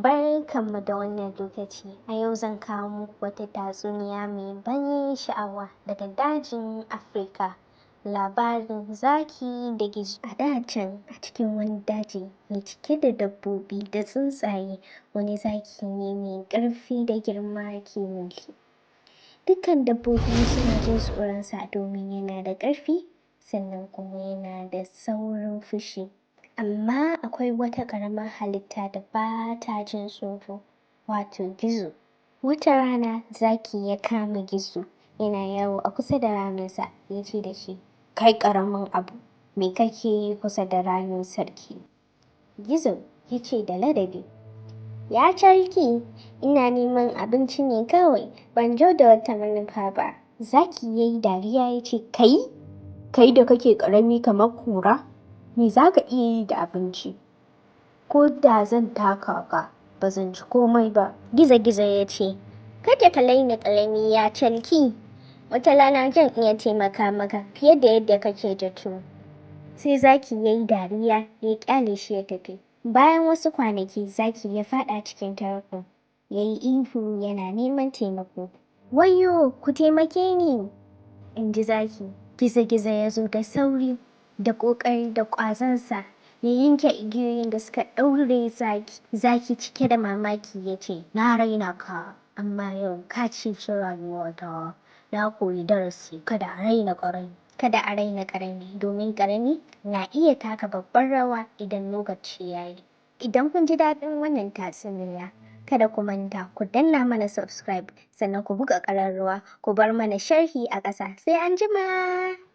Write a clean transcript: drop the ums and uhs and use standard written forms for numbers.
Barkanmu da wannan lokaci. A yau zan kawo muku wata tatsuniya mai ban sha'awa daga dajin Afirka. Labarin zaki da gizo. A da can, a cikin wani daji mai cike da dabbobi da tsuntsaye, wani zaki ne mai ƙarfi da girma ke mulki. Dukkan dabbobi suna jin tsoronsa domin yana da ƙarfi, sannan kuma yana da saurin fushi. Amma akwai wata ƙaramar halitta da ba ta jin tsoro, wato gizo. Wata rana zaki ya kama gizo yana yawo a kusa da raminsa, ya ce da shi, "Kai ƙaramin abu, me kake yi kusa da ramin sarki?" Gizo ya ce da ladabi, "Ya sarki, ina neman abinci ne kawai, ban zo da wata manufa ba." Zaki ya yi dariya ya ce, "Kai, kai da kake ƙarami kamar kura, me za ka iya yi da abinci? Ko da zan taka ka, ba zan ji komai ba." Gizo-gizo ya ce, "Kada ka raina ƙarami, ya sarki, wata rana zan iya taimaka maka fiye da yadda kake zato." Sai zaki ya yi dariya ya ƙyale shi ya tafi. Bayan wasu kwanaki, zaki ya faɗa cikin tarko, ya yi ihu yana neman taimako. "Wayyo, ku taimake ni!" in ji zaki. Gizo-gizo ya zo da sauri, da ƙoƙari da ƙwazonsa, ya yanke igiyoyin da suka ɗaure zaki. Zaki cike da mamaki ya ce, "Na raina ka, amma yau ka ceci rayuwata. Na koyi darasi: kada a raina ƙarami. Kada a raina ƙarami, domin ƙarami na iya taka babbar rawa idan lokaci ya yi. Idan kun ji daɗin wannan tatsuniya, kada ku manta ku danna mana subscribe, sannan ku buga ƙararrawa, ku bar mana sharhi a ƙasa. Sai an jima!